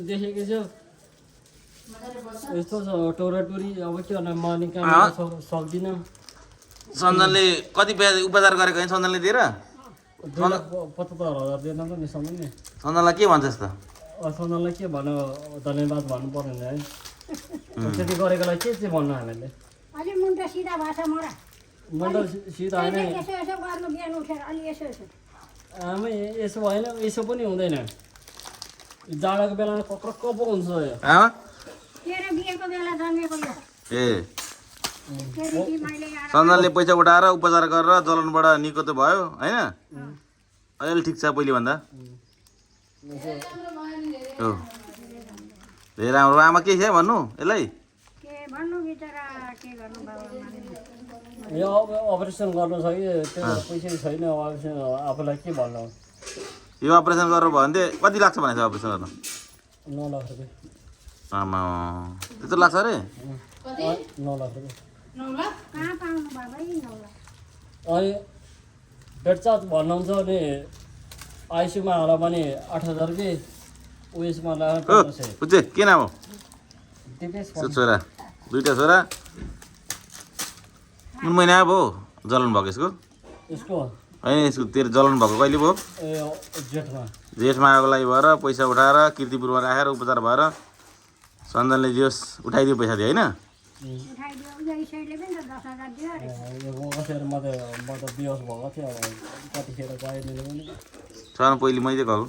देखेको छु यस्तो छ टोराटोरी अब के गर्नु मर्निङ काम सक्दिनँ सञ्जनले कति उपचार गरेको होइन सञ्जनले दिएर 2,75,000 दिएन त नि सबै नि सञ्जनलाई के भन्छस् त सञ्जनलाई के भन्नु धन्यवाद भन्नु पर्ने है त्यति गरेकोलाई के चाहिँ भन्नु हामीले अलि मुन्टा सिधा भएछ मोरा मैले सिधा होइन यसो यसो गर्नु बिहान उठेर अलि यसो यसो आमै यसो होइन यसो पनि हुँदैन जाडोको बेलामा कक्रक्क पो हुन्छ यो आमा तेरो बिहेको बेला जन्मेको यो ए त्यहाँदेखि मैले यहाँ सञ्जनले पैसा उठाएर उपचार गरेर जलनबाट निको त भयो होइन अहिले ठिक छ पहिले भन्दा हो धेरै राम्रो आमा के छ भन्नु यसलाई के भन्नु बिचरा के गर्नु बाबा यो अपरेसन गर्नु छ कि त्यो पैसा छैन अपरेसन आफूलाई के भन्नु यो अपरेसन गरेर भयो भने चाहिँ कति लाग्छ भनेको छ अपरेसन गर्न 9 लाख रुपियाँ आमा त्यत्रो लाग्छ अरे 9 लाख रुपियाँ कहाँ पाउनु बाबा 9 लाख अनि हेडचार्ज भन्नुहुन्छ भने आइसियुमा हाल्दा पनि 8,000 कि उयसमा हो बुझ्यो के नाम हो दिपेश छोरा दुईवटा छोरा कुन महिना भयो जलन भएको यसको यसको होइन यसको तेरो जलन भएको कहिले भयो ए जेठमा जेठमा आएको लागि भएर पैसा उठाएर किर्तिपुरमा राखेर उपचार भएर सञ्जनले दियोस् उठाइदियो पैसा दियो होइन उठाइदियो उयो इसैले पनि त 10,000 दियो अरे यो कतिखेर म त बिहोस भएको थियो अब कतिखेर गएन पनि छ पहिले मैले गएको